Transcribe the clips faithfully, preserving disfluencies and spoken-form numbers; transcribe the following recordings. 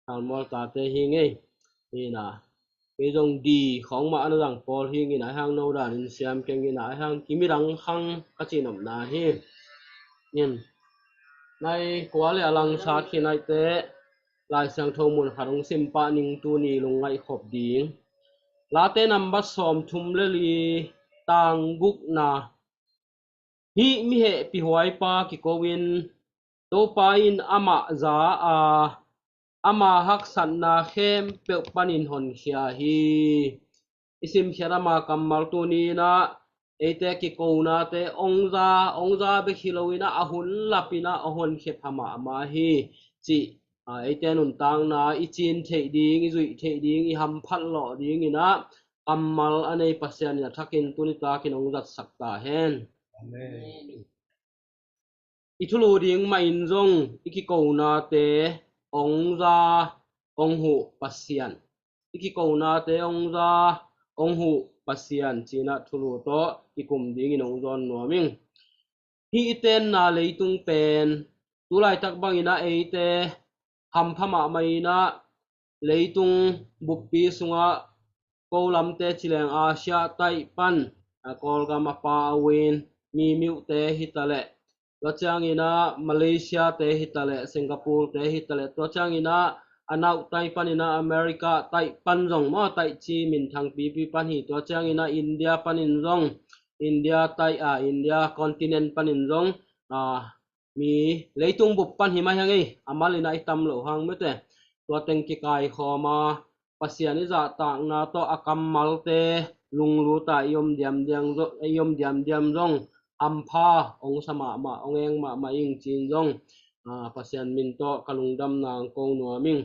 Salmual tate hi ngei. Hi na, kei zong di khawng mah a na zang pawl hi ngei na, a hang no dan in siam keng ngei na, a hang kimidang khang ka ci nopna hi. In, nai kua le a lang sa khi naite, Lai Siangtho mun khat hong sim pah ning tuni lungngaih khop ding. Late nambat sawm thum le li, tang gukna. Hih mi hehpih huaipa kiko in, Topa in amah za a, ama haksatna khempeuh panin honkhia hi. I simkhiat ama kammal tuni in ah, eite kikonate ong za, ong za bek hi lo in ah, a hun lap in ah a honkhiat pha mahmah hi, cih, a, eite nuntakna i cin theih ding, i zuih theih ding, i hamphat lawh ding in ah, kammal a nei Pasian in a thakin tuni takin ong zatsak ta hen. Amen. I thulu ding mah in zong i kikonate ong za ong huh Pasian. I kikonate ong za ong huh Pasian ci in ah thulu tawh kikum dingin ong zawn nuam ing. Hih i tenna leitung pen, tu laitak bangin ah eite hampha mahmah in ah, leitung buppi sungah ko lamte ci leng Asia taih pan, a, Kawlgam a pa a win, Mimiuhte hi ta leh, tua ciangin ah Malaysia-te hi ta leh, Singapore-te hi ta leh, tua ciangin ah a nauh taih panin ah America taih pan zong maw, taih ci minthang pipi pan hi, tua ciangin ah India panin zong, India taih, a, India continent panin zong, a, mi leitung bup pan hi mai hang ei, a mal in ah i tam loh hang mete. Tua teng kikaikhawm a, Pasian i zahtakna tawh a kammalte lunglut a i om diamdiam zo-, i om diamdiam zong, hampha ong sa mahmah, ong eng mahmah ing ci in zong, a, Pasian min tawh ka lungdamna ong ko nuam ing.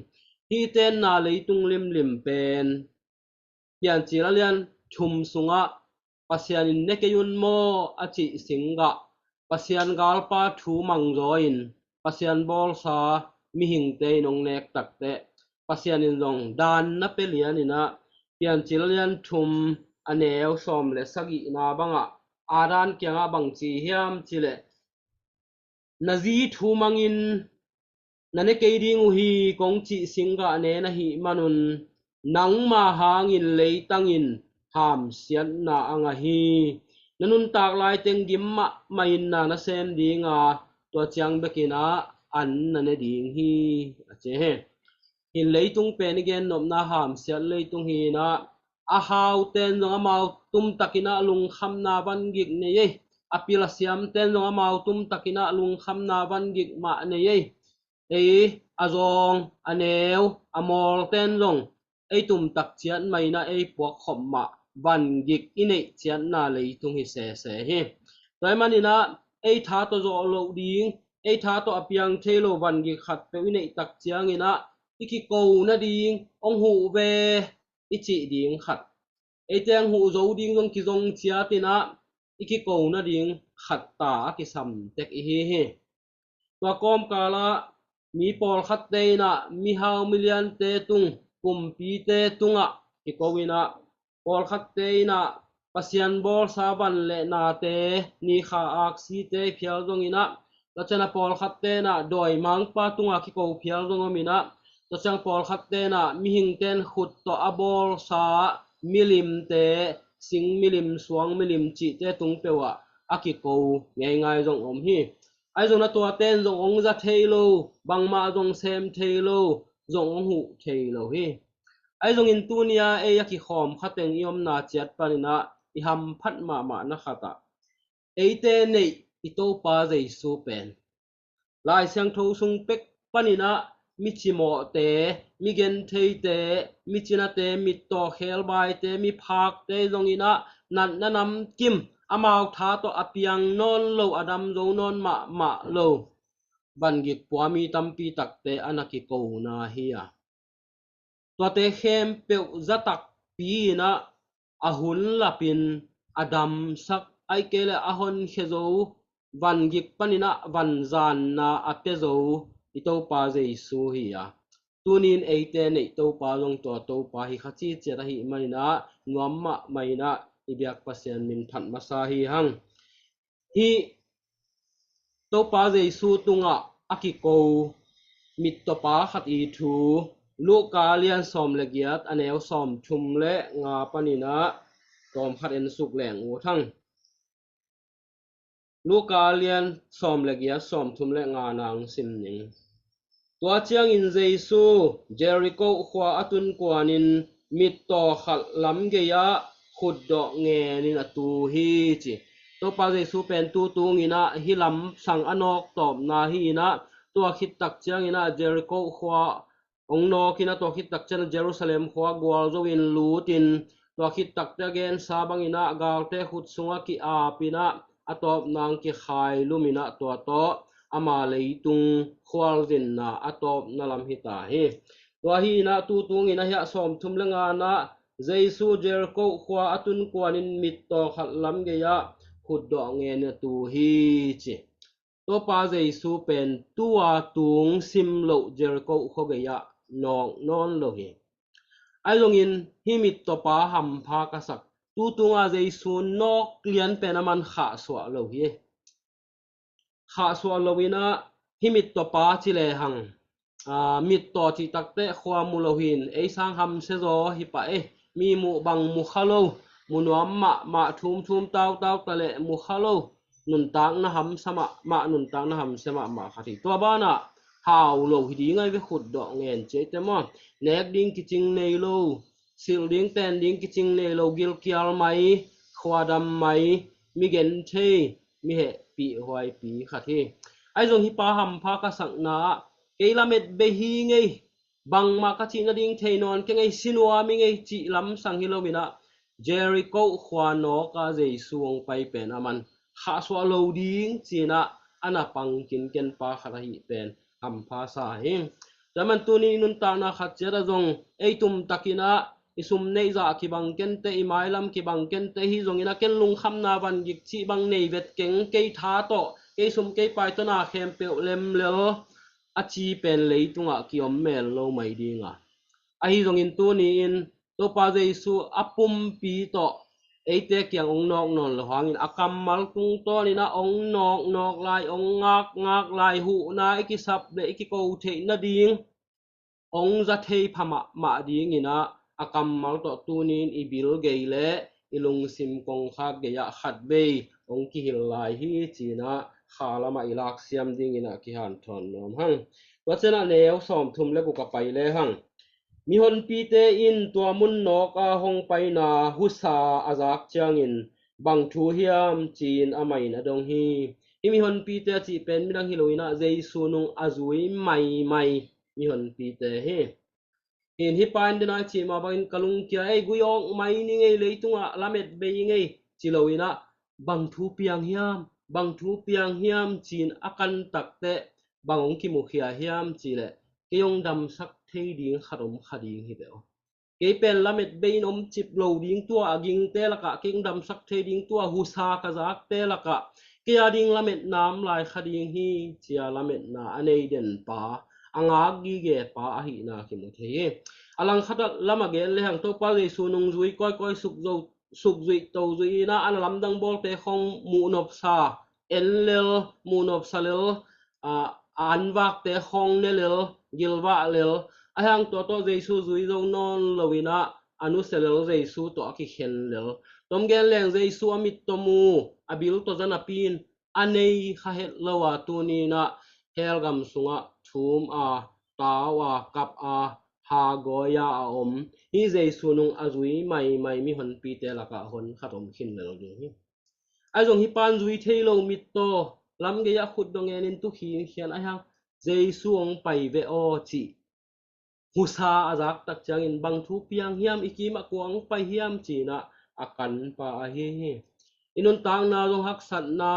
Hih i tenna leitung limlim pen, Piancil a lian thum sungah, Pasian in ne kei un maw a cih singgah, Pasian galpa thu mangzaw in, Pasian bawlsa mihingte in ong nek takteh, Pasian in zong dan na pia lian in ah, Piancil a lian thum a neu sawm le sagihna bangah, Adam kiangah bang ci hiam cih leh, na zi thu mangin na ne kei ding uh hi kong cih singgah ne na hih manun, nangma hangin leitang in hamsiatna a ngah hi. Na nuntak lai teng gim mahmah in na na sem ding a, tua ciang bek in ah an na ne ding hi, a ci hi. Hih leitung pen i gen nopna hamsiat leitung hi in ah, a hau ten zong amau tum tak in ah lungkhamna vangik nei ei. A pil a siam ten zong amau tum tak in ah lungkhamna vangik mah nei ei. Ei, a zawng, a neu, a mawl ten zong ei tum tak ciat mah in ah ei puak khop mah vangik i neih ciatna leitung hi sese hi. Tua ahih manin ah ei tha tawh zawh loh ding, ei tha tawh a piang thei lo vangik khat peuh i neih tak ciangin ah, i kiko nading ong huh ve i cih ding khat, eite ong huh zo ding zong kizong ciat in ah, i kiko nading khat ta a kisam tek i hi hi. Tua kawmkal ah mi pawlkhatte in ah, mihau miliante tung, kumpite tungah kiko in ah, pawlkhatte in ah Pasian bawlsa van le nate, ni kha aksite phial zong in ah, tua ciang a pawlkhatte in ah dawimangpa tungah kiko phial zong om in ah, tua ciang pawlkhatte in ah mihingte in khut tawh a bawlsa milimte, sing milim, suang milim cihte tung peuh ah a kiko ngeingai zong om hi. Ahi zongin ah tuate in zong ong za thei lo, bangmah zong sem thei lo, zong ong huh thei lo hi. Ahi zongin tuni a ei a kikhawm kha teng i omna ciat panin ah i hamphat mahmahna khat ah, eite neih i Topa Jesu pen Lai Siangtho sung pek panin ah mi cimawhte, mi gentheite, mi cinate, mittaw khelbaite, mi phakte zong in ah natna namkim, amau tha tawh a piang nawn lo, a dam zo nawn mahmah lo vangik pua mi tampi takte a na kikona hi a, tuate khempeuh za takpi in ah a hun lapin a damsak, ahih kei leh a honkhia zo, vangik panin ah vanzanna a pia zo i Topa Jesu hi a, tuni in eite neih Topa zong tua Topa hi kha ciciat ahih manin ah nuam mahmah in ah i biak Pasian min phat masa hi hang. Hih Topa Jesu tungah a kiko mittawpa khat i thu Luka lian sawm le giat a neu sawm thum le nga panin ah tawm khat en suk leng uh hang. Luka lian sawm le giat sawm thum le nga nang sim ning. Tua ciangin Jesu Jericho khua a tun kuanin mittaw khat lam gei-ah khutdawh ngenin a tu hi ci. Topa Jesu pen tu tungin ah hih lam sang a nawk tawpna hi-in ah tua khit tak ciangin ah Jericho khua hong nawkin ah tua khit tak ciangin Jerusalem khua gualzo in lutin tua khit takte a gensa bangin ah galte khut sungah ki-apin ah a tawpna hong kikhailumin ah tua tawh ama leitung khualzinna a tawpna lam hi ta hi. Tua hi-in ah tu tungin ah hiah sawm thum le nga-na Jesu Jericho khua a tun kuanin mittaw khat lam gei-ah khutdawh ngenin a tu hi ci. Topa Jesu pen tua tung sim loh Jericho khua gei-ah nawk nawn lo hi. Ahi zongin hih mittawpa hampha ka sak, tu tunga Jesu nawk lian pen a man khahsuah lo hi. Khahsuah lo-in ah hih mittawpa ci lehang, aa, mittaw cih takte khua mu lo hi-in ei sang hamsia zaw hi pah e. Mi muh bang mu kha lo, mu nuam mahmah, thum thum tautau ta leh mu kha lo, nuntakna hamsa mahmah, nuntakna hamsia mahmah khat hi. Tua banah hau lo hi ding ahi ve khutdawh ngen ci eite maw. Nek ding kicing nei lo, silh ding ten ding kicing nei lo, gilkial mai, khuadam mai, mi genthei, mi hehpih huaipi khat hi. Ahi zong hih pa hampha ka sakna ah kei lamet bei hi ngei, bangmah ka cih nading thei nawn keng ei, si nuam ing ei cih lamsang hi lo-in ah Jericho khua nawka Jesu hong pai pen a man khahsuah lo ding ci-in ah a na pang kinken pa khat ahih pen hampha sa hi. Tua man tuni i nuntakna khat ciat ah zong ei tumtakin ah i sum neih zah kibang kente, i mailam kibang kente hi zongin ah ken lungkhamna van gik cih bang nei vet keng, kei tha tawh, kei sum kei pai tawh na khempeuh lemlel a ci pen leitungah ki-om mel lo mai ding a. Ahi zongin tuni-in Topa Jesu a pumpi tawh eite kiang hong nawk nawn lo hangin a kammal tungtawnin ah hong nawknawk lai, hong ngakngak lai, huhna i kisap le i kiko theih nading hong za thei pha mahmah dingin ah a kammal tawh tuni-in i bil gei le i lungsim kongkhak gei-ah khatvei hong kihilh lai hi ci-in ah kha lamah i laksiam dingin ah kihanthawn nuam hang. Tua ciangin ah neu sawm thum le guk a pai lehang, mihonpite in tua mun nawka hong paina husa a zak ciangin bang thu hiam ci-in amah in a dong hi. Hih mihonpite a cih pen midang hi lo-in ah Jesu nung a zui maimai mihonpite hi. Hih in hih pa in den a cih mah bangin ka lungkia ei, gui awk mai ning ei, leitungah lamet bei ing ei ci lo-in ah bang thu piang hiam, bang thu piang hiam ci-in a kan takteh bang hong kimukhia hiam cih leh kei hong damsak thei ding khat om kha ding hi ve aw. Kei pen lamet bei-in om cip lo ding, tua a gingte lakah kei hong damsak thei ding, tua husa ka zakte lakah kei a ding lametna om lai kha ding hi ci-a lametna a nei den pa, a ngak gige pa ahihna kimu thei hi. A langkhat lam a gen lehang Topa Jesu nungzui kawikawi sukzo, sukzuih tozui-in ah a na lamdang bawlte khawng muhnopsa, en lel, muhnopsa lel, a, a anvakte khawng ne lel, gilvah lel, ahi hang tua tawh Jesu zui zo nawn lo-in ah a nusia lel, Jesu tawh a kikhen lel. Tom gen leng Jesu a mit tawh mu, a bil tawh za napi-in a nei kha het lo a, tuni-in ah hell gam sungah thum a, tau a, kap a, hagawi a a om hih Jesu nung a zui maimai mihonpite lakah hon khat om khin lel ding hi. Ahi zong hih pa in zui thei lo mittaw lam gei-ah khutdawh ngenin tu khinkhian ahi hang, Jesu hong pai ve aw cih husa a zak tak ciangin bang thu piang hiam, i kimah kua hong pai hiam ci-in ah a kan pa ahi hi. I nuntakna zong haksatna,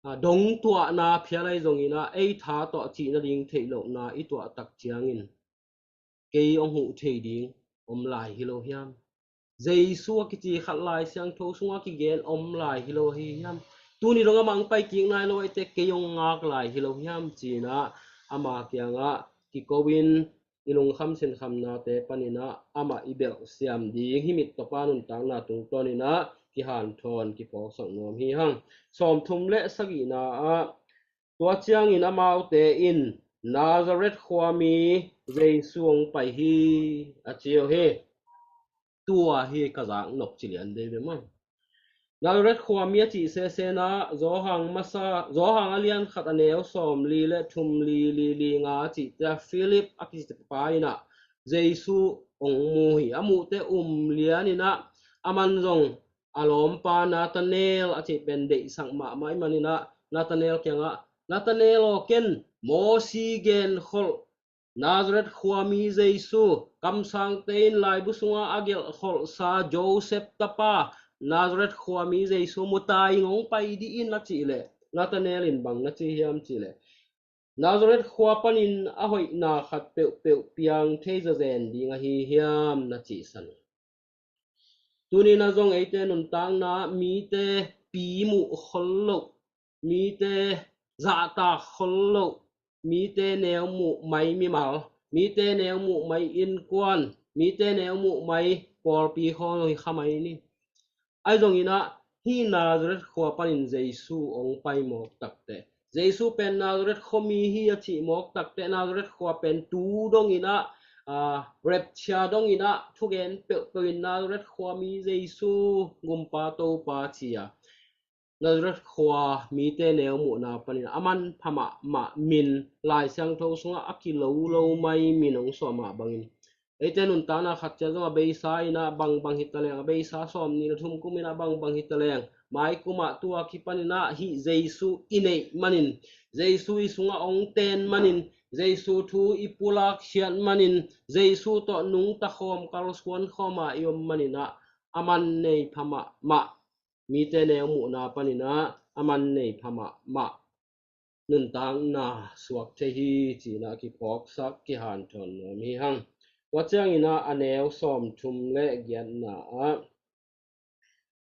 a, dongtuahna phial ahi zongin ah ei tha tawh cih nading theih lohna i tuah tak ciangin kei hong huh thei ding om lai hi lo hiam? Jesu a kici khat Lai Siangtho sungah kigen om lai hi lo hi hiam? Tuni dong amah hong pai kik nai lo ahih teh kei hong ngak lai hi lo hiam ci-in ah ama kiangah kiko-in i lungkham sinkhamnate panin ah amah i belh siam ding hih mittawpa nuntakna tungtawnin ah kihanthawn kiphawksak nuam hi hang. Sawmthum le sagihna ah, tua ciangin amaute in Nazareth khuami Jesu hong pai hi, a ci uh hi. Tua hi ka zak nop ci lian dei ve maw. Nazareth khuami a cih sesena, Johan masa, Johan a lian khat a neu sawm li le thum, li, li, li nga a cihte ah Philip a kici pa in ah Jesu hong mu hi. A muhte um lian in ah, aman zong a lawmpa Nathanael a cih pen deihsak mahmah ahih manin ah Nathanael kiangah, Nathanael aw, ken Mosi genkholh Nazareth khuami Jesu, kamsangte in laibu sunga a gelhkholhsa Joseph tapa Nazareth khuami Jesu mu ta ing, hong pai dih in, a cih leh Nathanael in bang na ci hiam cih leh, Nazareth khua panin a hoihna khat peuhpeuh piang thei zawzen ding ahi hiam, na cihsan. Tuni-in ah zong eite nuntakna mite pi muh khol loh, mite zahtak khol loh, mite neu muh mai mimal, mite neu muh mai innkuan, mite neu muh mai pawlpi khawng hi kha mai ni. Ahi zongin ah hih Nazareth khua panin Jesu hong pai mawk takteh, Jesu pen Nazareth khuami hi a cih mawk takteh, Nazareth khua pen tu dongin ah, aa, rapture dongin ah thugen peuhpeuh in Nazareth khuami Jesu, Gumpa Topa ci a, Nazareth khua mite neu muhna panin a manpha mahmah min Lai Siangtho sungah a kilo lo mai min hong suah mah bangin, eite nuntakna khat ciat zong a beisa in ah bangbang hi taleng, a beisa sawmnih le thum kum in ah bangbang hi taleng, mai kum ah tua kipan in ah hih Jesu i neih manin, Jesu i sungah hong ten manin, Jesu thu i pulak khiat manin, Jesu tawh nungta khawm, kalsuan khawm a i om manin ah a man nei pha mahmah, mite neu muhna panin ah a man nei pha mahmah nuntakna suak thei hi, ci-in ah kiphawksak, kihanthawn nuam hi hang. Tua ciangin ah a neu sawmthum le giatna ah,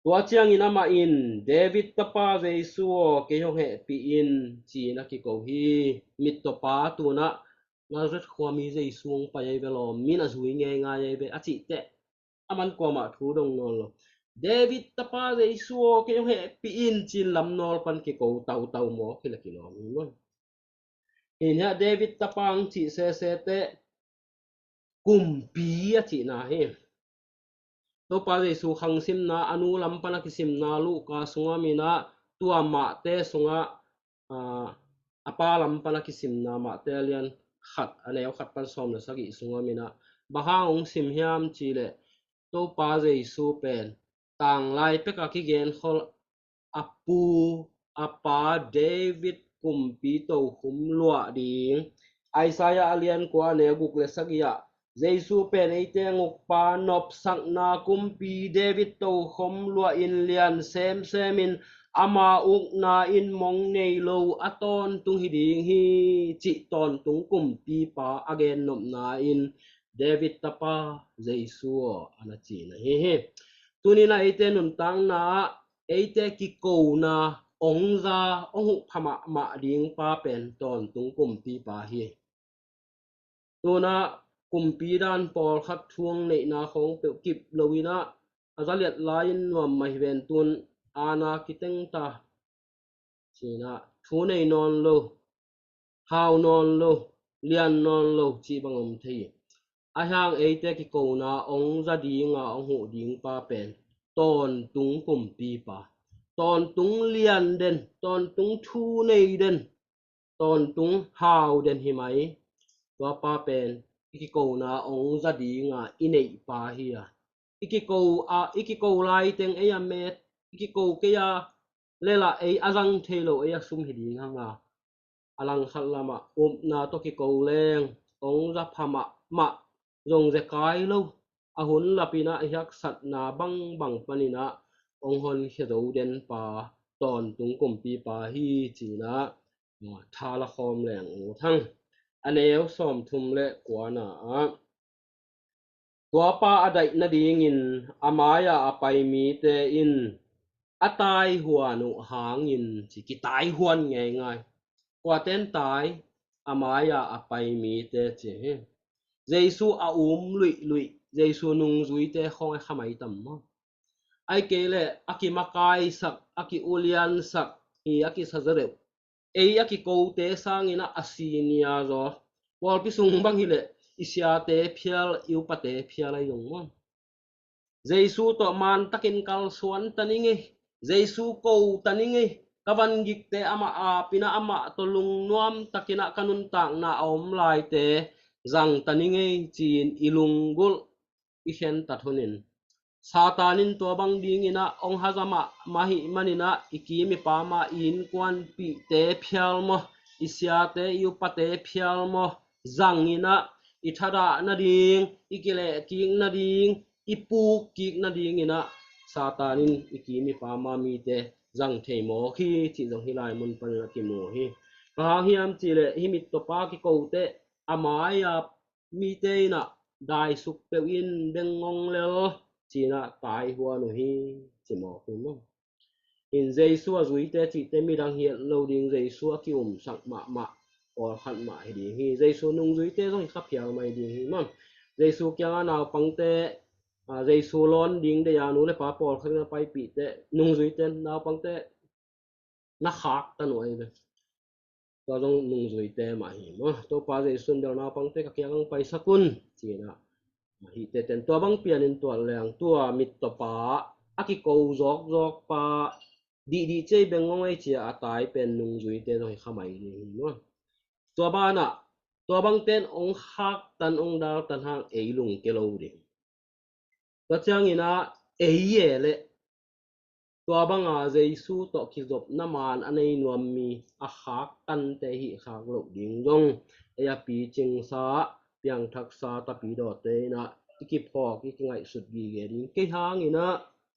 tua ciangin amah in, David tapa Jesu aw, kei hong hehpih in, ci-in a kiko hi. Mittawpa tu-in ah Nazareth khuami Jesu hong pai ahi ve, lawm, mi'n a zui ngeingai ahi ve, a cihteh, aman kuamah thu dong nawn lo. David tapa Jesu aw, kei hong hehpih in, ci-in lamnawl pan kiko tautau mawk hi leh kilawm hi maw. Hih ah David tapa hong cih sese teh kumpi a cihna hi. Topa Jesu khang simna, a nu lam pan a kisimna Luka sungah min ah, tua Mate sungah, aa, a pa lam pan a kisimna Mate a lian khat, a neu khat pan sawm le sagih sungah min ah, bang hang hong sim hiam cih leh, Topa Jesu pen tanglai pek a kigenkhol a pu, a pa David kumpi tokhom luah ding. Isaiah a lian kua, a neu guk le sagih ah, Jesu pen eite hong ukpa, nopsakna kumpi, David tokhom luah in, lian semsem in, ama ukna in mong nei lo a tawntung hi ding hi, cih tawntung kumpipa a gennopna in, David tapa Jesu aw, a na cihna hi hi. Tuni-in ah eite nuntakna ah, eite kikona hong za, hong huh pha mahmah ding pa pen tawntung kumpipa hi. Tu-in ah kumpi dan pawlkhat thu hong neihna khawng peuh kip lo-in ah, a za liat lai-in nuam mah hi ven, tu-in aana kiteng ta, ci-in ah thu nei nawn lo, hau nawn lo, lian nawn lo cih bang om thei hi. Ahi hang eite kikona hong za ding a hong huh ding pa pen tawntung kumpipa, tawntung lian den, tawntung thu nei den, tawntung hau den hi mai. Tua pa pen i kikona hong za ding a i neih pa hi a, i kiko a, i kiko laiteng ei a met, i kiko kei a lel a ei a zang thei lo, ei a sum hi ding hang a, a langkhat lamah upna tawh kiko leng hong za pha mahmah, zong zekai lo, a hun lap-in ah i haksatna bangbang panin ah hong honkhia zo den pa tawntung kumpipa hi, ci-in ah tha la khawm leng ut hang. A neu sawmthum le kuana ah, tua pa a daih nadingin a mai-a a pai mite in a taihuan uh hangin, ci, kitaihuan ngeingai. Kuate in tai? A mai-a a pai mite, ci hi. Jesu a um luihluih, Jesu nungzuite khawng a kha mai tam maw? Ahih kei leh a kimakaisak, a ki-uliansak hi, a kisa zaw deuh. ei a kikote sangin ah a senior zaw. Pawlpi sung bang hileh i siate phial, i upate phial ahi zong maw. Jesu tawh maan takin kalsuan ta ning ei. Jesu ko ta ning ei. Ka vangikte amah apin ah, amah tawh lungnuam takin ah ka nuntakna a om laite zang ta ning ei ci-in i lunggulh i khentat hunin, Satan in tua bang dingin ah hong haza mahmah ahih manin ah i kim i pam a i innkuanpihte phial maw, i siate, i upate phial maw, zangin ah i thadah nading, i kilehkik nading, i pukkik nadingin ah Satan in i kim i pam a mite zang thei mawk hi cih zong hih lai mun panin a kimu hi. Bang hang hiam cihleh hih mittawpa kikote a mai-a mite in ah daisuk peuh in, bengngong lel ci-in ah taihuan uh hi ci mawk hi maw. In Jesu a zuite cihte midang hi het lo ding, Jesu a ki-umsak mahmah pawlkhat mah hi ding hi. Jesu nungzuite zong hi kha phial mai ding hi maw. Jesu kiangah naupangte, a, Jesu lawn ding deih a nu le pa pawlkhat in a paipihte, nungzuite, naupangte na khaktan uh ahi ve. Tua zong nungzuite mah hi maw. Topa Jesu in bel naupangte ka kiangah hong paisak un ci-in ah, hihte ten tua bang pianin tuat leng tua mittawpa a kiko zawkzawk pa, dihdih ci ei, bengngong ei ci-a a tai pen nungzuite zong hi kha mai ding hi maw. Tua banah tua bangte in hong khaktan, hong daltan hang ei lungke lo ding. Tua ciangin ah ei e leh tua banga Jesu tawh kizopna maan a nei nuam mi a khaktante hih khak loh ding zong ei a picingsa, piangthaksa tapidawte in ah i kiphawk, i kingaihsut gige ding. Kei hangin ah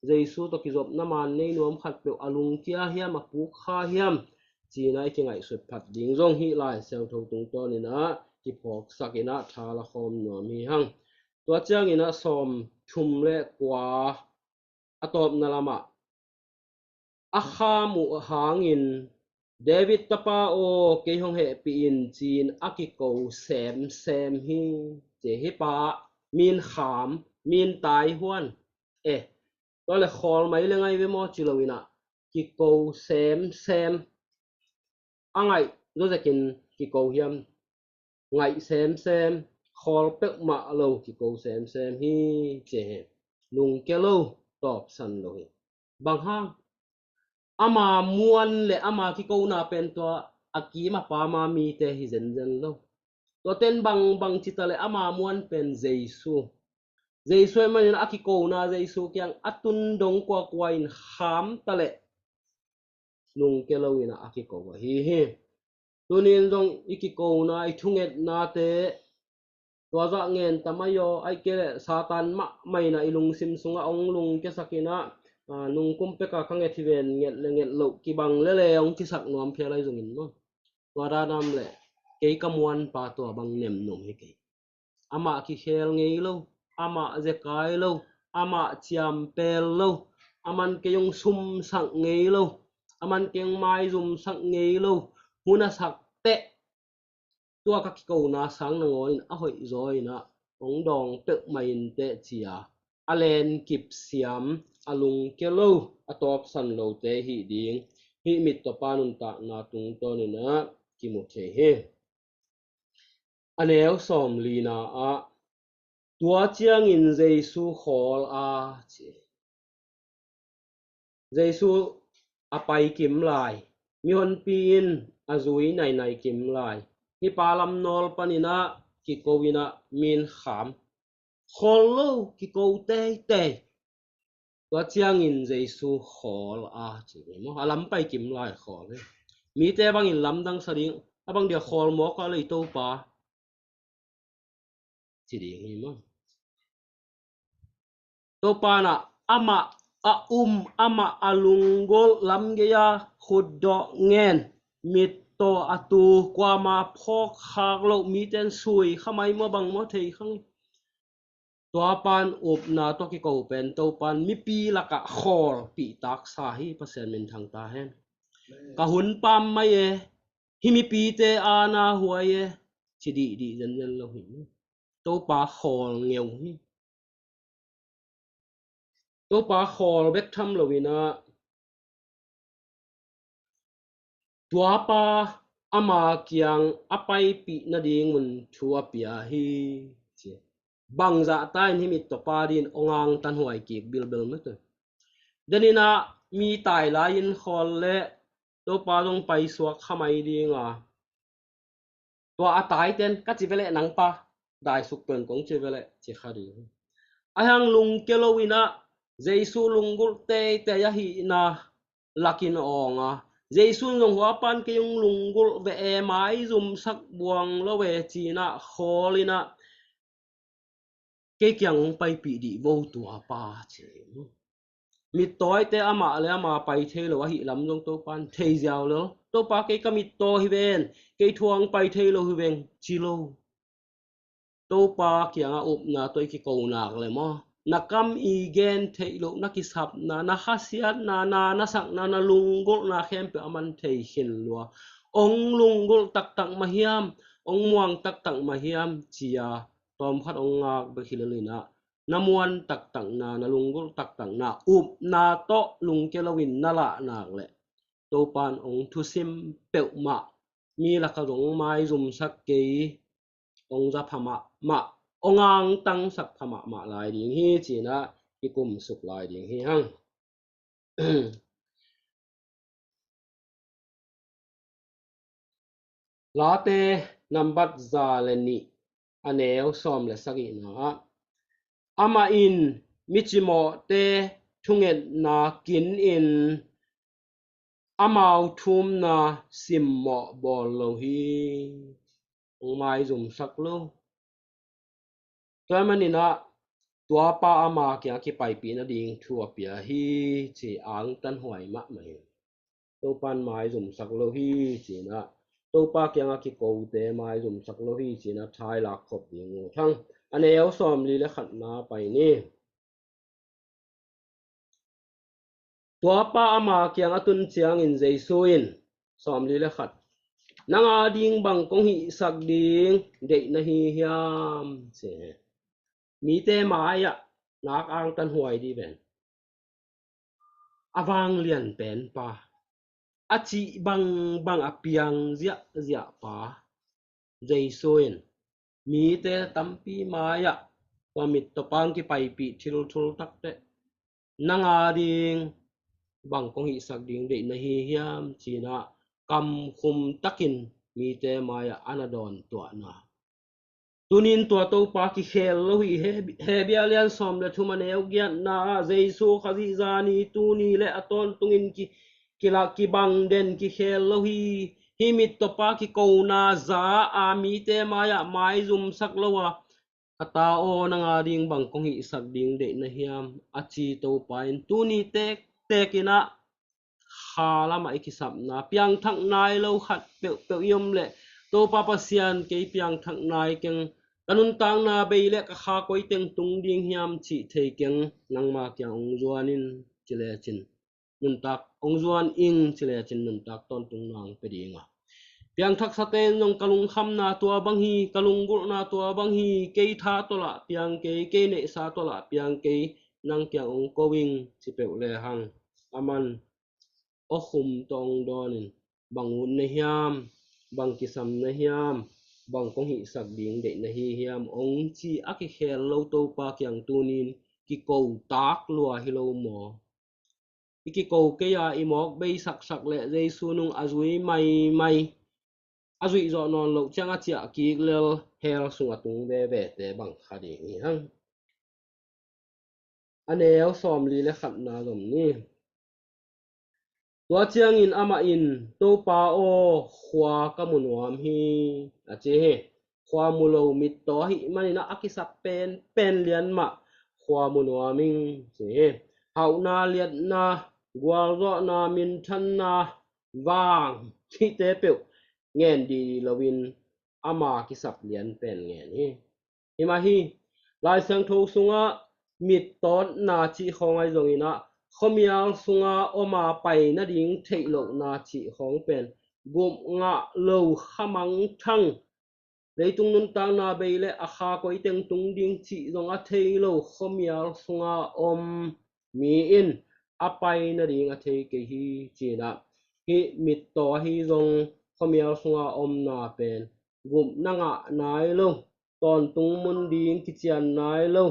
Jesu tawh kizopna maan nei nuam khatpeuh a lungkia hiam, a pukkha hiam ci-in ah i kingaihsut phat ding zong hih Lai Siangtho tungtawnin ah kiphawksak in ah tha la khawm nuam hi hang. Tua ciangin ah sawmthum le kua a tawpna lamah, a kham uh hangin, "David tapa aw, kei hong hehpih in," ci-in a kiko semsem hi ci. Hih pa min kham, min taihuan. Eh, tua le khawl mai le ngai ve maw ci loin ah kiko semsem. A ngaih zawzekin kiko hiam? Ngaih semsem, khawl peuhmah lo, kiko semsem hi ci hi. Lungke lo, tawpsan lo hi. Bang hang? Ama muan le ama kikona pen tua a kim a pam a mite hi zenzen lo. Tuate in bangbang ci ta le ama muan pen Jesu. Jesu ahih manin a kikona Jesu kiang a tun dong kuakua in kham ta leh lungke lo in ah a kiko ahi hi. Tuni in zong i kikona, i thungetnate tua zah ngen ta mai aw, ahih kei leh Satan mahmah in ah i lungsim sungah hong lungkiasak in ah, a, nungkum peka ka nget hi ven, nget le nget loh kibang lele hong cisak nuam phial ahi zongin maw. Tua dan a om leh kei ka muanpa tua bang nemnom hi kei. Amah kikhel ngei lo, amah zekai lo, amah ciampel lo, aman kei hong sumsak ngei lo, aman kei hong maizumsak ngei lo, hun a sak teh tua ka kikona sang nangawn in a hoih zaw in ah hong dawng peuhmah in teh ci-a a lenkip siam, a lungke lo, a tawpsan lote hih ding hih mittawpa nuntakna tungtawn in ah kimu thei hi. A neu sawmlina ah, tua ciangin Jesu khawl a ci. Jesu a pai kim lai, mihonpi in a zui nainai kim lai, hih pa lam nawl panin ah kiko in ah min kham, khawl lo, kiko teitei. Tua ciangin Jesu khawl a ci hi maw. A lam pai kim lai khawl hi. Mite bangin lamdang sa ding, a bang dia khawl mawk a lei Topa ci ding hi maw. Topa in ah amah a um, amah a lunggulh, lamgei a khutdawh ngen, mittaw a tu, kuama phawk khak loh mite in sui kha mai maw, bang maw thei kha ngei. Tua pan upna tawh kiko pen Topan mipi lakah khawlpih taksa hi. Pasian minthang ta hen. Ka hun pam mai e, hih mipite aana huai e, ci dihdih zenzen lo hi. Topa khawl ngeu hi. Topa khawl bek tham lo in ah Tuapa ama kiang a paipih nadingun thu a pia hi, ci. Bangzah ta in hih mittawpa dingin hong angtanhuai kik bilbel mah teh. Deninah mi tai lai-in khawl leh Topa zong paisuak kha mai dinga, tua a taiten ka ci veleh nangpa daisuk pen kong ci veleh ci kha ding. Ahi hang lungkia loinah Jesu lunggulh teitei ahihna lakin awnga, Jesu in zong hua pan kei hong lunggulh ve e, maizumsak buang lo e cinah khawlinah kei kiang hong paipih dih vo tuapa ci. Mittawite amah le amah pai thei lo ahih lam zong Topan thei ziau lo. Topa kei ka mittaw hi ven, kei thu a hong pai thei lo hi veng ci lo. Topa kiangah upna tawh i kiko nak le maw, na kam i gen theih loh, na kisapna, na khasiatna, na nasakna, na lunggulhna khempeuh aman thei khin lua. Hong lunggulh taktak mah hiam, hong muang taktak mah hiam cia tawmkhat hong ngak bek hi lelinah, na muan taktakna, na lunggulh taktakna upna tawh lungkia loin na lah nak leh Topan hong thusim peuhmah, mi lakah zong hong maizumsak kei, hong za pha mahmah, hong angtangsak pha mahmah lai ding hi cinah kikumsuk lai ding hi hang. Late nambat za le nih, a neu sawm le sagihna ah, amah in micimawhte thungetna kinin amau thumna simmawh bawl lo hi. Hong maizumsak lo. Tua maninah tuapa ama kiang kipaipih nading thu a pia hi, ci angtanhuai mahmah hi. Topan maizumsak lo hi cinah, Topa kiangah kikote maizumsak lo hi cinah thailak khop ding uh thang. A neu sawmli le khatna pai ni. Tuapa ama kiang a tun ciangin Jesu in, sawmli le khat, nang a ding bang kong hihsak ding deih na hi hiam ci hi. Mite mai-ah nak angtanhuai dih ven. A vanglian penpa, a cih bangbang a piang ziahziah pa Jesu in mite tampi mai-ah tua mittawpa hong kipaipih thilthul takteh, nang a ding bang kong hihsak ding deih na hi hiam cinah kamkhum takin mite mai-ah a na dawntuahna. Tunin tua Topa kikhel lo hi. He, Hebru lian sawm le thum a neu giatna ah, Jesu Khazih zani tuni le a tawntungin ki, kilak kibang den kikhel lo hi. Hih mittawpa kikona za a mite mai-ah maizumsak lo a, ka ta aw, nang a ding bang kong hihsak ding deih na hiam a ci Topa in tuni tektek inah kha lamah i kisapna, piangthak nai lo khat peuhpeuh i om leh, Topa Pasian, kei piangthak nai keng, ka nuntakna bei le ka kha koi teng tung ding hiam cih thei keng, nangma kiang hong zuan in ci lecin nuntak, hong zuan ing ci lecin nuntak tawntungna hong pia ding a, piangthaksate in zong ka lungkhamna tua bang hi, ka lunggulhna tua bang hi, kei tha tawlah piang kei, kei neihsa tawlah piang kei, nang kiang hong ko ing ci peuh lehang, aman awkhum tawh hong dawnin, bang ut na hiam, bang kisam na hiam, bang kong hihsak ding deih na hi hiam hong ci a kikhel lo Topa kiang tunin kiko tak lua hi lo maw? I kiko kei a i mawk beisaksak leh Jesu nung a zui maimai, a zuih zawh nawn loh ciang a ciah kik lel hell sung a tung vevete bang kha ding hi hang. A neu sawmli le khatna zom ni. Tua ciangin amah in, Topa aw, khua ka mu nuam hi, a ci hi. Khua mu lo mittaw ahih manin a kisak penpen lian mah khua mu nuam ing ci hi. Hauhna, liatna, gualzawhna, minthanna, vang hihte peuh ngen dih loin ama kisap lian pen ngen hi. Hi mah hi, Lai Siangtho sungah mittawtna cih khawng ahi zongin ah, khuamial sunga om a pai nading theih lohna cih khawng pen gupngah lo, khamangthang, leitung nuntakna bei le a kha koi teng tung ding cih zong a thei lo khuamial sunga om mi in a pai nading a thei kei hi, ci-in ah hih mittaw ahi zong khuamial sunga omna pen gupna ngah nai lo, tawntung mun ding kician nai lo,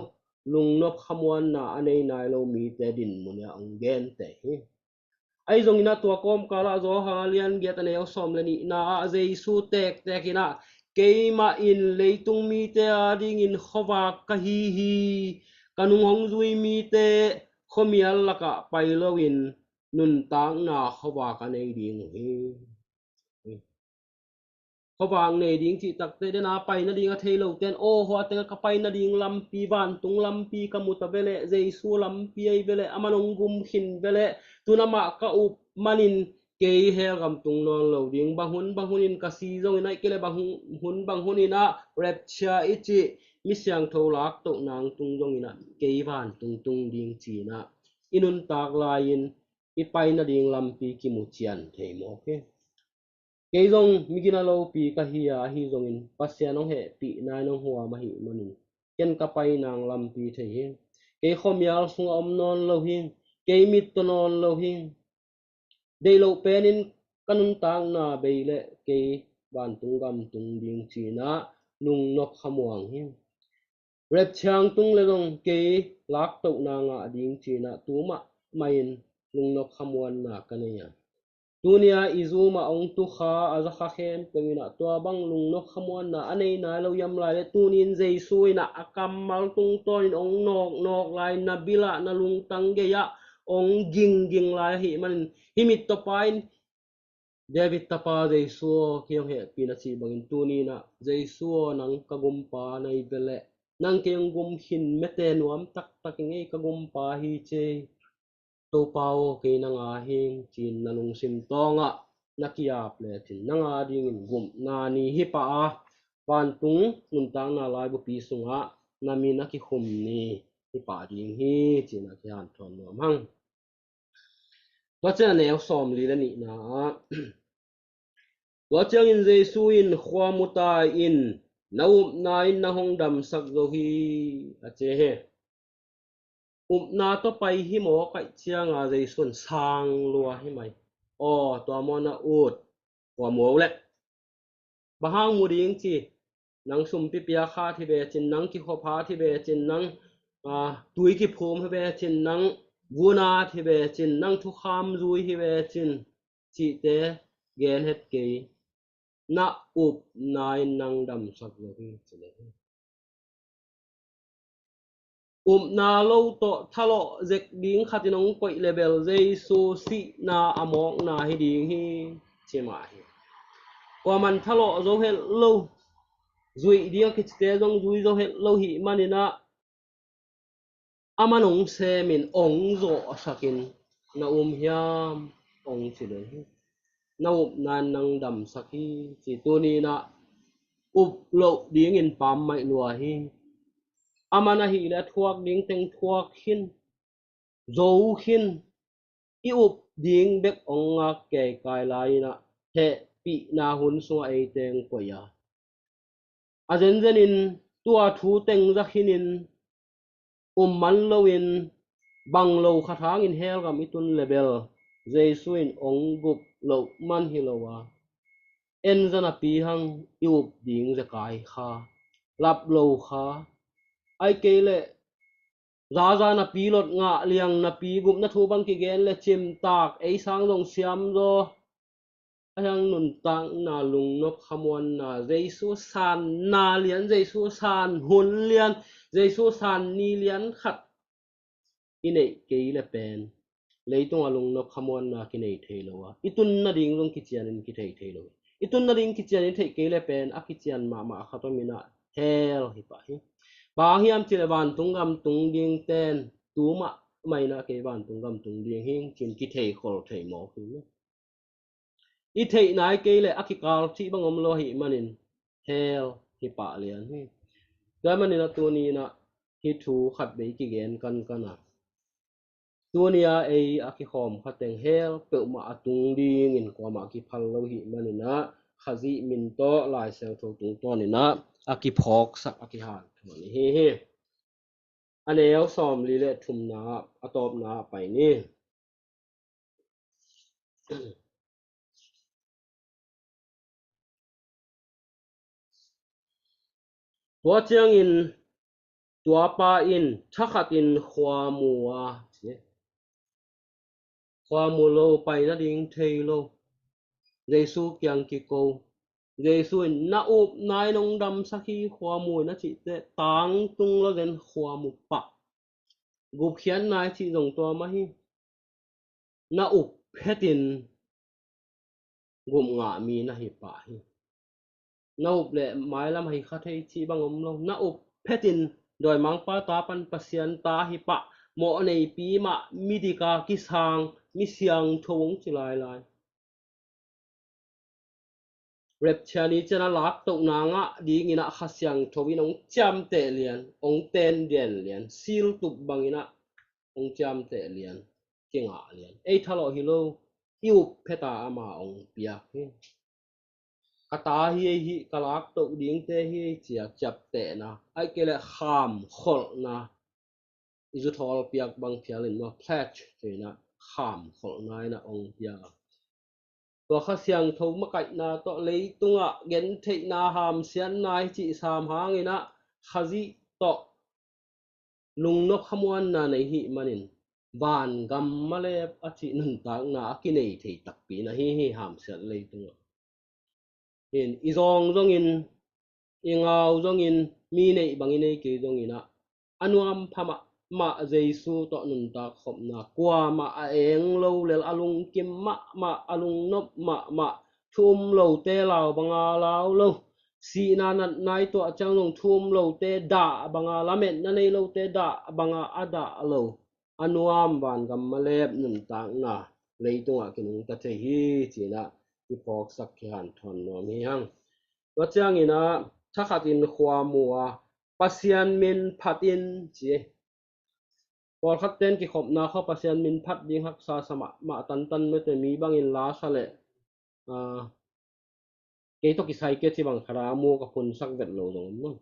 lungnop khamuanna a nei nai lo mite dinmun ah hong genteh hi. Ahi zongin ah tua kawmkal ah Johan a lian giat a neu sawm le nihna ah Jesu tektek in ah, keimah in leitung mite adingin khuavak ka hi hi. Ka nung hong zui mite khuamial lakah pai loin nuntakna khuavak a nei ding uh hi. Khuavak nei ding cih takte den a pai nading a thei lote in, aw, hua teng ka pai nading lampi, vantung lampi ka mu ta ve leh, Jesu lampi ahi ve leh, aman hong gum khin ve leh, tun amah ka up manin kei hell gam tung nawn lo ding, bang hun bang hunin ka si zongin ah, ahih kei leh bang hun, hun bang hunin ah rapture i cih mi siangtho laktohna hong tung zongin ah kei vantung tung ding ci-in ah i nuntak lai-in i pai nading lampi kimu cian thei mawk hi. Kei zong mi gina lopi ka hi a, ahi zongin Pasian hong hehpihna in hong huam ahih manin ken ka pai nang lampi thei hi. Kei khuamial sungah om nawn lo hi. Kei mittaw nawn lo hi. Deih loh penin ka nuntakna bei leh kei vantung gam tung ding ci-in ah lungnop khamuang hi. Rapture hong tung leh zong kei laktohna ngah ding ci-in ah tu mahmah in lungnop khamuanna ka nei a. Tuni-a i zum ah hong tu kha a za kha khempeuh in ah tua bang lungnop khamuanna a nei nai lo hiam lai leh, tuni-in Jesu in ah a kammal tungtawnin hong nawknawk lai, na bil ah, na lungtang gei ah hong gingging lai ahih manin, hih mittawpa in, David tapa Jesu aw, kei hong hehpih in a cih bangin, tuni-in ah Jesu aw, nang ka gumpa na hi ve leh, nang kei hong gum khin mete nuam taktak ing ei, ka gumpa hi ci ei. Topa aw, kei nang a hing, ci-in na lungsim tawngah na ki-ap lecin, nang a dingin gupna ni hi pah a, vantung nuntakna laibupi sungah na min a kikhum ni hi pah ding hi, ci-in a kihanthawn nuam hang. Tua ciang a neu sawmli le nihna ah, tua ciangin Jesu in, "Khua mu ta in, na upna in nang hong damsak zo hi," a ci hi. Upna tawh pai hi maw, kaih cianga Jesu in sang lua hi mai. Aw, tua maw na ut, khua mu leh. Bang hang mu ding ci, nang sumpi piak hat hi ve cin, nang kikhop hat hi ve cin, nang, ah, tui kiphum hi ve cin, nang vun at hi ve cin, nang thukham zui hi ve cin, cihte gen het kei. Na upna in nang damsak lo hi, ci leh hi. Upna lo tawh thalawh zek ding khatin hong koih leh bel Jesu sihna a mawkna hi ding hi, ci mah hi. Kuaman thalawh zo het lo, zuih ding a kicite zong zui zo het lo hih manin ah, aman hong semin hong zawhsakin, "Na um hiam?" hong ci leh hi. "Na upna in nang damsak hi," ci. Tuni-in ah up loh dingin pammaih lua hi. Aman ahih leh a thuak ding teng thuak khin, zo khin, i up ding bek hong ngak keikai lai-in ah hehpihna hun sungah eite hong koih a, a zenzenin tua thu teng za khinin, um man loin, bang lo khat hangin hell gam i tun leh bel Jesu in hong gup loh man hi lo a, en za napi hang i up ding zekai kha, lap lo kha, ahih kei leh zaza napi, lot ngah liang napi, gupna thu bang kigen leh cimtak, ei sang zong siam zaw. A hiang nuntakna, lungnop khamuanna, Jesu sanna lian, Jesu san hun lian, Jesu san ni lian khat i neih kei leh pen, leitungah lungnop khamuanna kinei thei lo a, i tun nading zong kicianin kithei thei lo. I tun nading kicianin theih kei leh pen, a kician mahmah khat om in ah hell hi pah hi. Bang hiam cih leh vantung gam tung dingte in tu mahmah in ah kei vantung gam tung ding hing, ci-in kithei khol thei mawk hi. I theih nai kei leh a kikal cih bang om lo ahih manin hell hi pah lian hi. Tua ahih manin ah tuni-in ah hih thu khat vei kigen kankan a, tuni-a ei a kikhawm kha teng hell peuhmah a tung dingin kuamah kiphal lo ahih manin ah Khazih min tawh Lai Siangtho tungtawnin ah a kiphawksak, a kihanthawn i hi hi. A neu sawmli le thumna, a tawpna ah pai ni. Tua ciangin tua pa in thakhatin khua mu a, khua mu lo, pai nading thei lo, Jesu kiang kiko. Jesu in, "Na upna in hong damsak hi, khua mu in," a cih teh, tangtung lo zen khua mu pah. Gupkhiat nai cih zong tua mah hi. Na up phetin gup ngah mi na hi pah hi. Na up leh mailam hai kha thei cih bang om lo. Na up phetin dawimangpa ta pan Pasian ta hi pah. Mawh neipi mah, midik a kisang, mi siangtho hong ci lailai. Rapture ni ciang a laktohna ngah dingin ah Kha Siangtho in hong ciamteh lian, hong ten dian lian, sil tup bangin ah hong ciamteh lian, kingah lian. Ei thalawh hi lo, i up phet a ama hong piak hi. Ka ta hi ei hi, ka laktoh dingte hi ei ci a ciaptehna, ahih kei leh khamkholhna, i zuthawl piak bang phial in maw, pledge ci-in ah, khamkholhna in ah hong piak. Tua Kha Siangtho makaihna tawh leitungah gentheihna, hamsiatna i cih sam hangin ah Khazih tawh lungnop khamuanna nei hih manin, vangam malep a cih nuntakna a kinei thei takpi na hi hi, hamsiat leitungah. Hin, i zawng zongin, i ngau zongin, mi neih bang i nei kei zongin ah, a nuam pha mahmah Jesu tawh nuntak khopna, kuamah a eng lo lel, a lungkim mahmah, a lungnop mahmah, thu um lote lau banga lau lo, sihna natna i tuah ciang zong thu um lote dah banga, lametna nei lote dah banga a dah lo, a nuam vangam malep nuntakna leitungah kinungta thei hi ci-in ah i phawksak kihanthawn nuam hi hang. Tua ciangin ah thakhatin khua mu a, Pasian min phat in ci. Pawlkhat ten kikhopna khua Pasian min phat ding haksa sa mahmah, tantan mete, mi bangin la sa leh, ah, kei tawh kisai kei ci bang khat a mu ka phunsak vet lo zong om.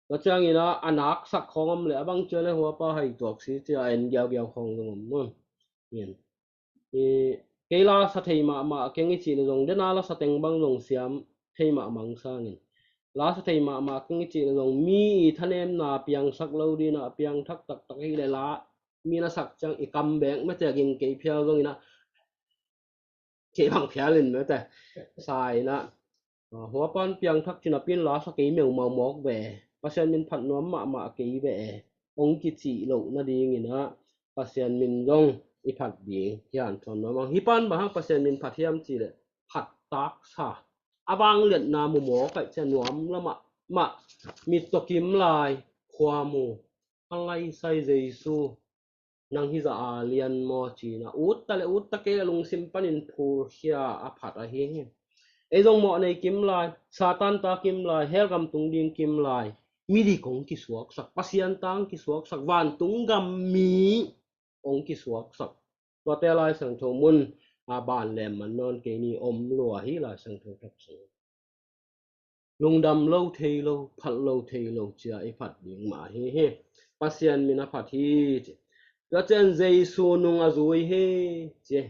Tua ciangin ah a naksak khawng om leh, a bang ciang leh huapa hai tuak si ci a en giaugiau khawng zong om. Kei la sa thei mahmah keng i cih leh zong, den a la sa teng bang zong siam thei mahmah sangin, la sa thei mahmah keng i cih leh zong, mi i thanemna piangsak lo ding a piangthak taktak hi leh la, mi na sak ciang i kam bek mete, ging kei phial zongin ah, kei bang phial in mete, sa in ah, ah, huapan piangthak ci napi in la sa kei meumau mawk ve, Pasian min phat nuam mahmah kei ve, hong kicih loh nadingin ah Pasian min zong i phat ding kihanthawn nuam hang. Hih pan bang hang Pasian min phat hiam cih leh, phat taksa, a vangliatna mu mawk ahih ciang nuam lua mahmah, mit tawh kim lai, khua mu, a ngaisai Jesu, nang hih zah a lian maw ci-in ah, ut ta leh ut ta kei leh lungsim panin phulkhia a phat ahi hi. Ei zong mawh nei kim lai, Satan ta kim lai, hell gam tung ding kim lai, midik hong kisuaksak, Pasian ta hong kisuaksak, vantung gam mi hong kisuaksak. Tuate Lai Siangtho mun a ban lem man nawn kei ni, om lua hi Lai Siangtho thak sung. Lungdam lo thei lo, phat lo thei lo ci a i phat ding mah ahi hi. Pasian min a phat hi ci. Tua ciang Jesu nung a zui hi ci.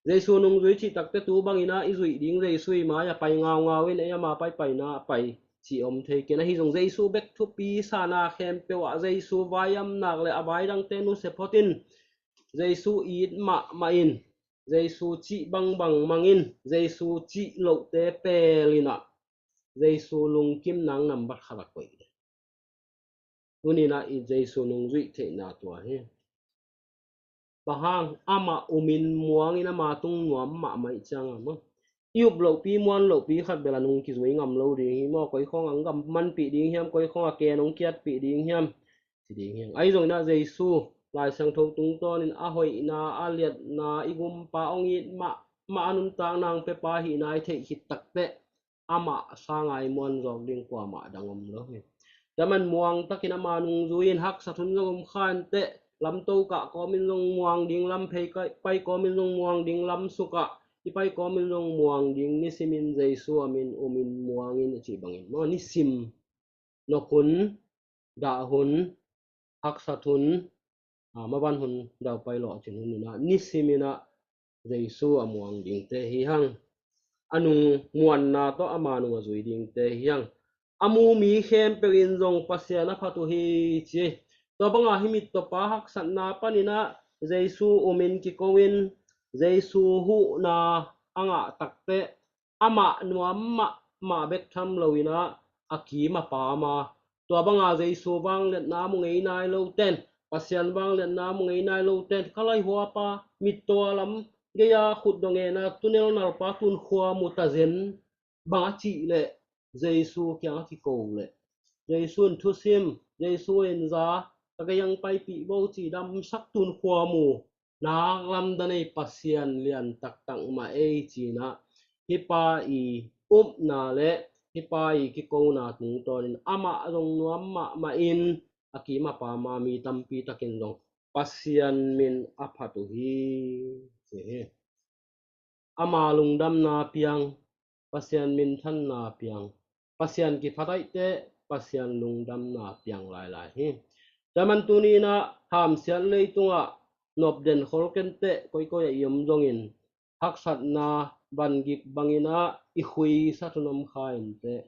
Jesu nung zui cih takte tu bangin ah i zuih ding, Jesu i mai-ah pai ngaungau in, ei ama paipaina ah pai cih om thei kei in. Ahi zong Jesu bek thupi sa na khempeuh ah Jesu vai amnak leh a vai dangte nusia phot in, Jesu it mahmah in, Jesu cih bangbang mang in, Jesu cih lohte pel in ah, Jesu lungkim nang nambat khat a koih. Tuni-in ah i Jesu nungzuih theihna tua hi. Bang hang, amah umin muangin ama tung nuam mahmah ih ciang a maw, i up lohpi, muan lohpi khat bel a nung kizui ngam lo ding hi maw. Koi khawng a hong gam manpih ding hiam, koi khawng a ken hong kiatpih ding hiam, ci ding hi hang. Ahi zongin ah Jesu Lai Siangtho tungtawnin a hoihna, a liatna, i gumpa, hong it mahmah, a nuntakna hong piapa hihna i theih khit takteh, amah sanga i muan zawk ding kuamah dang om lo hi. Tua man muang takin ama nungzui in, haksat hun zong om kha inteh, lamto kah kawmin zong muang ding, lam phei pai kawmin zong muang ding, lam sukah i pai kawmin zong muang ding, nisimin Jesu a min umin muangin a cih bangin maw, nisim, nop hun, dah hun, haksat hun, a, maban hun, daupai lawhcin hun in ah, nisimin ah Jesu a muang dingte hi hang. A nung muanna tawh ama nung a zui dingte hi hang. a mu mi khempeuh in zong Pasian a phat uh hi ci. Tua banga hih mittawpa haksatna panin ah Jesu um in kiko in Jesu huhna a ngah takteh amah nuam mahmah bek tham loin ah a kim a paam a, tua banga Jesu vangliatna mu ngei nai loten, Pasian vangliatna mu ngei nai loten, ka laihuapa, mittaw lam gei-a khutdawh ngen a tunel nalpa tunkhua mu ta zen bang a cih leh Jesu kiang a kiko leh Jesu in thusim, Jesu in za, ka gei-ah paipih bo ci damsak tunkhua mu nak lamdang ei Pasian lian taktak mah ei ci-in ah hih pa i upna leh hih pa i kikona tungtawnin amah zong nuam mahmah in a kim a paam a mi tampi takin zong Pasian min a phat uh hi ci hi. Ama lungdamna piang, Pasian minthanna piang, Pasian kiphat ahih teh Pasian lungdamna piang lailai hi. Tua man tuni-in ah hamsiat leitungah nopden khol kenteh koikoi ah i om zongin haksatna vangik bangin ah i khuisat hun om kha inteh,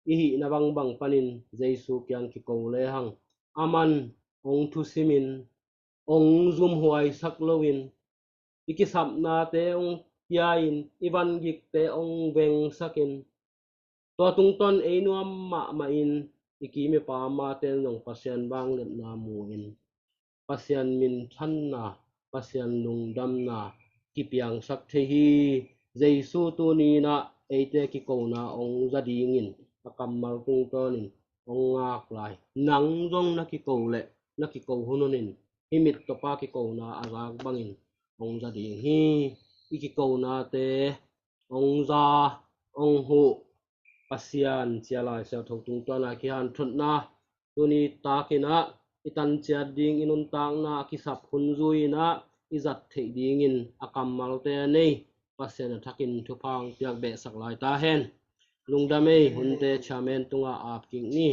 i hihna bangbang panin Jesu kiang kiko lehang aman hong thusimin, hong zumhuaisak loin, i kisapnate hong pia-in, i vangikte hong vengsakin, tua tungtawn ei nuam mahmah in i kim i paam a ten zong Pasian vangliatna mu-in Pasian minthanna, Pasian lungdamna kipiangsak thei hi. Jesu tuni-in ah eite kikona hong za dingin a kammal tungtawnin hong ngak lai. Nang zong na kiko leh na kiko hun hunin hih mittawpa kikona a zak bangin hong za ding hi. I kikonate hong za, hong huh Pasian ci-a Lai Siangtho tungtawna kihanthawnna tuni takin ah i tanciat ding, i nuntakna a kisap hun zui-in ah i zat theih dingin a kammalte a nei Pasian a thakin thupha hong piak behsak lai ta hen. Lungdam ei. Hunte chairman tungah ap kik ni.